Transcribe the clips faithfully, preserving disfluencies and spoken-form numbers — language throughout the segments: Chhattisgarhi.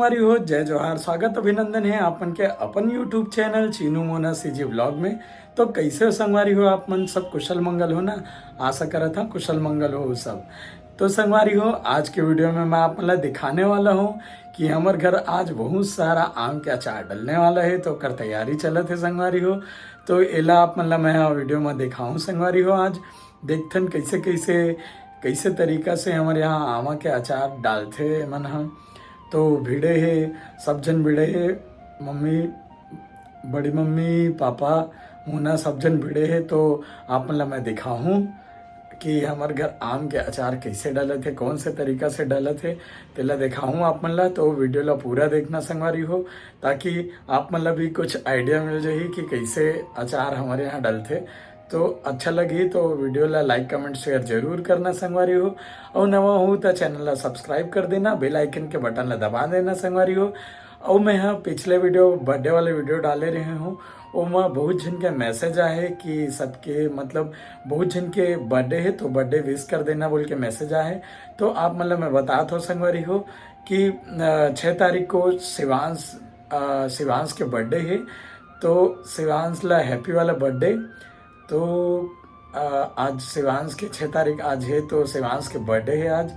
संगवारी हो, जय जोहार, स्वागत अभिनंदन हे आप मन के अपन YouTube channel Chinu Mona CG vlog में। तो कइसे हो संगवारी हो, आप मन सब कुशल मंगल हो ना? आशा करत हंव कुशल मंगल हो सब। तो संगवारी हो, आज के वीडियो में मैं आप मन ला दिखाने वाला हूँ कि हमर घर आज बहुत सारा आम के अचार डलने वाला हे, तो ओकर तैयारी चलत हे संगवारी हो। तो एला आप मन ला मैं वीडियो में दिखाऊँ संगवारी हो। आज देखथन कइसे कइसे कइसे तरीका से हमर यहाँ आमा के अचार डालथे एमन ह। तो भिड़े हे, सब झन भिड़े हे, मम्मी, बड़ी मम्मी, पापा, मोना, सब झन भिड़े हे। तो आप मन ला मैं दिखाहूँ कि हमर घर आम के अचार कइसे डलत हे, कौन से तरीका से डलत हे, तेला दिखाहूँ आप मन ला। तो वीडियो ला पूरा देखना संगवारी हो, ताकि आप मन ला भी कुछ आइडिया मिल जाही कि कइसे अचार हमर यहाँ डलथे। तो अच्छा लगही तो वीडियो ला लाइक, कमेंट, शेयर जरूर करना संगवारी हो। अउ नवा हो त चैनल ला सब्सक्राइब कर देना, बेल आइकन के बटन ला दबा देना संगवारी हो। अउ मैं ह पिछले वीडियो, बर्थडे वाले वीडियो डाले रहे हूँ, ओमा बहुत झन के मैसेज आहे कि सबके, मतलब, बहुत झन के बर्थडे हे तो बर्थडे विश कर देना बोल के मैसेज आहे। तो आप मन ला मैं बतात हूँ संगवारी हो कि अ, छः तारीख को शिवांश, अ, शिवांश के बर्थडे हे, तो शिवांश ला हैप्पी वाला बर्थडे। तो अ, आज शिवांश के छः तारीख आज हे, तो शिवांश के बर्थडे हे आज।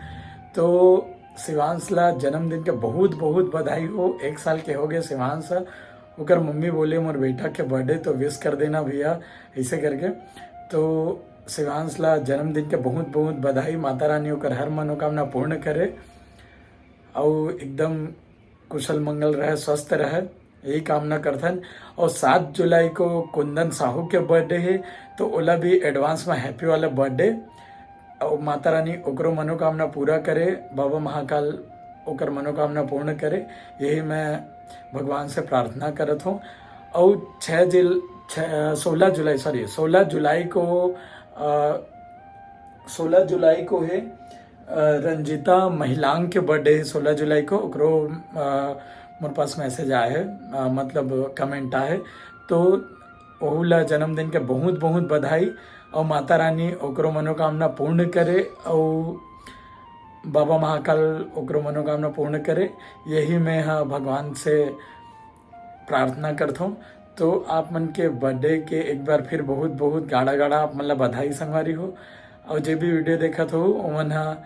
तो शिवांश ला जन्मदिन के बहुत बहुत बधाई हो। एक साल के हो गए शिवांश ह। ओकर मम्मी बोले, "मोर बेटा के बर्थडे तो विश कर देना भैया," ऐसे करके। तो शिवांश ला जन्मदिन के बहुत बहुत बधाई। माता रानी ओकर हर मनोकामना पूर्ण करे, अउ एकदम कुशल मंगल रहे, स्वस्थ रहे, यही कामना करथन। और सात जुलाई को कुंदन साहू के बर्थडे हे, तो ओला भी एडवांस में हैप्पी वाला बर्थडे। और माता रानी ओकरो मनोकामना पूरा करे, बाबा महाकाल ओकर मनोकामना पूर्ण करे, यही मैं भगवान से प्रार्थना करत हूँ। और छः जिल छः सोलह जुलाई, सॉरी, सोलह जुलाई को अ, सोलह जुलाई को हे, अ, रंजिता महिलांग के बर्थडे हे सोलह जुलाई को। ओकरो अ, मोर पास मैसेज आए हे, अ, मतलब कमेंट आए हे। तो ओहू ला जन्मदिन के बहुत बहुत बधाई। और माता रानी ओकरो मनोकामना पूर्ण करे, और बाबा महाकाल ओकरो मनोकामना पूर्ण करे, यही मैं ह भगवान से प्रार्थना करथों। तो आप मन के बर्थडे के एक बार फिर बहुत बहुत गाड़ा गाड़ा आप मन ला बधाई संगवारी हो। और जे भी वीडियो देखत हो, ओमन ह,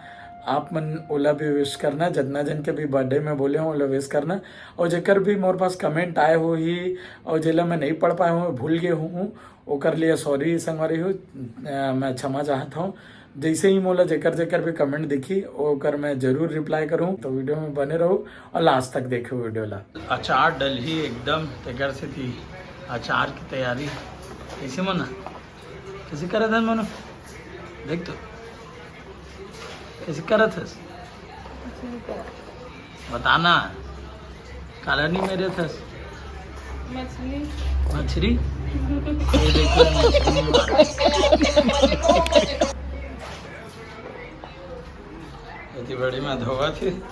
आप मन ओला भी विश करना, जितना जन के भी बर्थडे में बोले हो ओला विश करना। और जेकर भी मोर पास कमेंट आए हो ही, और जेला मैं नहीं पढ़ पाए हूँ, भूल गए हूँ, ओकर लिए सॉरी संगवारी हो, अ, मैं क्षमा चाहत हूँ। जैसे ही मोला जेकर जेकर भी कमेंट दिखी, ओकर मैं जरूर रिप्लाई करूँ। तो वीडियो में बने रहो और लास्ट तक देखो वीडियो ला। अचार डलही एकदम, तेकर सेती अचार की तैयारी। कैसे मना? कैसे करत हन मनो? देख तो। कैसे करत हस? बताना। काला नहीं मेरे थस। मछली। मछली? ये देखो, मछली मारा। इतनी बड़ी मैं धोवा थी।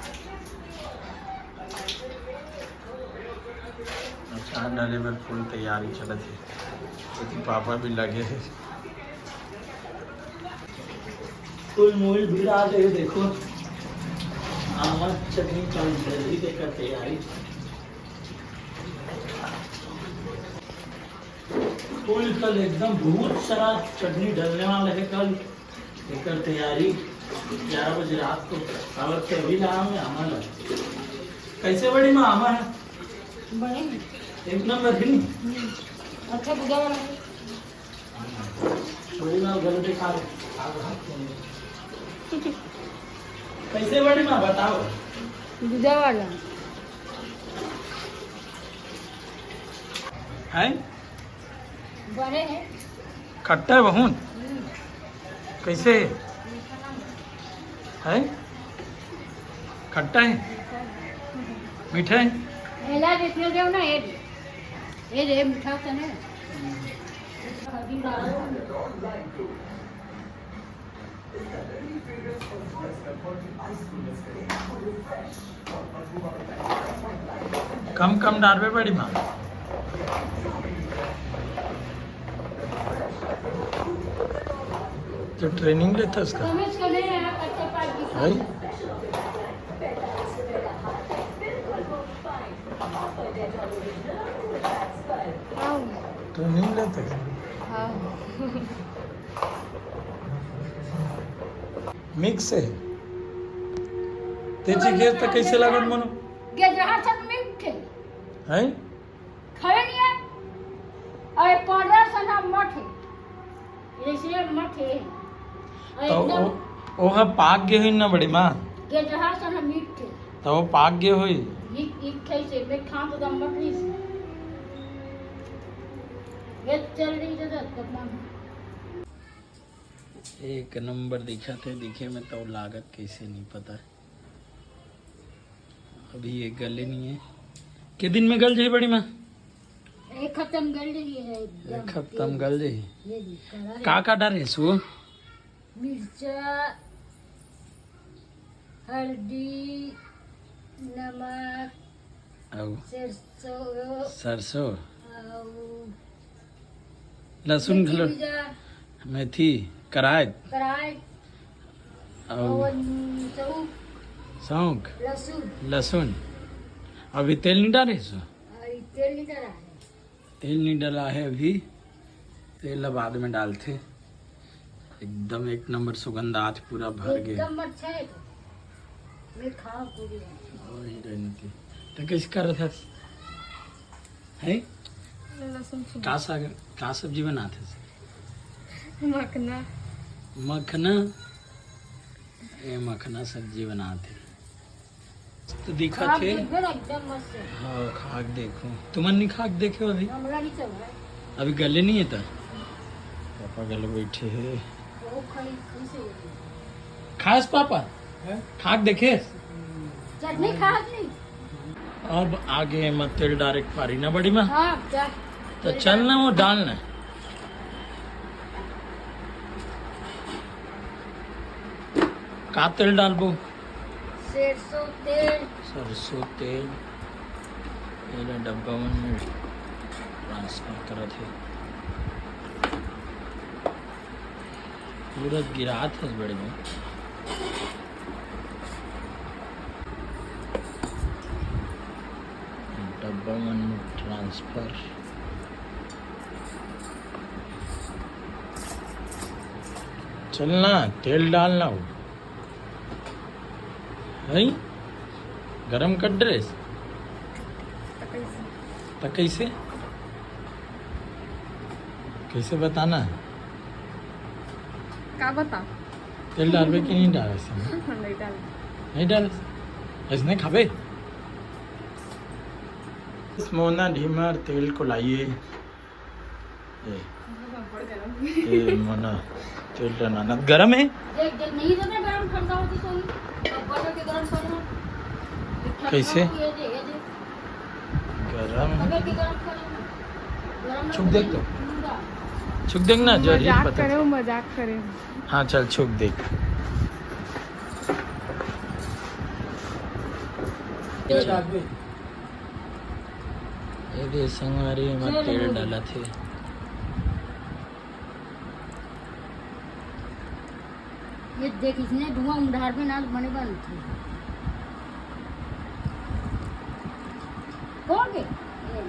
अचार डाले बर फुल तैयारी चलत हे। एती पापा भी लगे हे। फुल मूल भी आ गए, देखो। आमा चटनी का जल्दी देखकर तैयारी। फुल कल एकदम बहुत सारा चटनी डलने वाला है कल। एकर तैयारी ग्यारह बजे रात को। काबर के अभी ला हमें आमा ला। कैसे बड़ी माँ आमा है? बड़े हैं। एक नंबर है नी? हम्म। अच्छा बुझा वाला है। बड़ी माँ घर पे खा ले। खा ले, खा ले। कैसे बड़ी माँ बताओ? बुझा वाला। हैं? बड़े हैं। खट्टा है बहुत। हम्म। कैसे है? मीठा ना है। है? खट्टा है? मीठा है। मीठा है? एला देखने दो ना, ये दे। ये दे, मीठा तो नहीं। कम कम डारबे बड़ी माँ। तो ट्रेनिंग लेता इसका। है? तो नहीं लेते। हाँ। मिक्स है। तेची गेस तो कैसे लागत मनो? गेजहा छक मिक्स है। हैं? खावे नहीं है। अरे पाउडर से ना मत है। जैसे मत है। अरे तो एकदम ओ, ओहा पाक गे होई ना बड़ी माँ। गेजहा से ना मिक्स है। तो वो पाक गे होई। ये, ये कैसे? मैं खा तो दम मत लीस। ये चल रही जगह तो मन। एक नंबर दिखत हे, दिखे में तो लागत कैसे नहीं पता। अभी ये गले नहीं है। के दिन में गल जाही बड़ी माँ? एक हफ्ता में गल जाही है एकदम। एक हफ्ता में गल जाही। ये जी, कड़ा है। का का डारे हस वो? मिर्चा, हल्दी, नमक, अउ सरसों, सरसों। अउ लहसुन मेथी घलो। बीजा। मेथी, कराय। कराय। अउ अउ सौंफ। सौंफ। लहसुन। लहसुन। अभी तेल नहीं डारे हस? अभी तेल नहीं डाला है। तेल नहीं डाला है अभी, तेल ला बाद में डालथे। एकदम एक नंबर सुगंध आज पूरा भर गे। एकदम अच्छा है। मैं खाओ पूरी। और हीरोइन की। तो कैसे कर रहा था? है? लहसुन छील। का साग, का सब्जी बनात हस? मखना। मखना? ए मखना सब्जी बनात हे। तो दिखत हे। एकदम मस्त है। हाँ, खा के देखो। तुमन नहीं खा के देखे हो अभी? हमला नहीं चल रहा है। अभी गले नहीं है तो? पापा गले बैठे हैं। वो खाई, खाई से खास पापा? हैं? खा के देखे? चटनी खा के नहीं? अब आगे मत तेल डायरेक्ट पारी ना बड़ी माँ। हाँ, क्या? तो चल ना वो डाल ना। का तेल डालबो? सरसों तेल। सरसों तेल। ये ला डब्बा मन में ट्रांसफर करत हे। पूरा गिरात हे बड़े में। डब्बा मन में ट्रांसफर। चलना, तेल डालना हो। है? गरम कर ड्रेस? तो कैसे? तो कैसे? कैसे बताना? का बता? तेल डालबे कि नहीं डाले इसमें? नहीं डाल। नहीं डाले? इसने खाबे? इस मोना ढीमर तेल को लाइए। ए। ए, मोना, तेल डालना। गरम है? देख, देख, नहीं तो मैं गरम ठंडा होती सोई। अब बटर के गरम कर लो। कैसे? ये दे, ये दे। गरम। बटर के गरम कर लो। गरम छुप देख तो। ठंडा। छुप देख ना, जो मजाक पता करे, चल। मजाक करे। हाँ, चल, छुप देख। ये डाल दे। ए दे संगवारी, एमा तेल डालत हे। ये देख, इसने धुआं उंधार में ना बने बनती। कौन के? ये।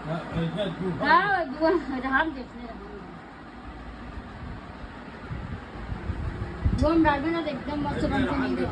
हाँ, धुआं, राम देखने रहा। वो हम डालबे ना तो एकदम मस्त बनते नहीं गे।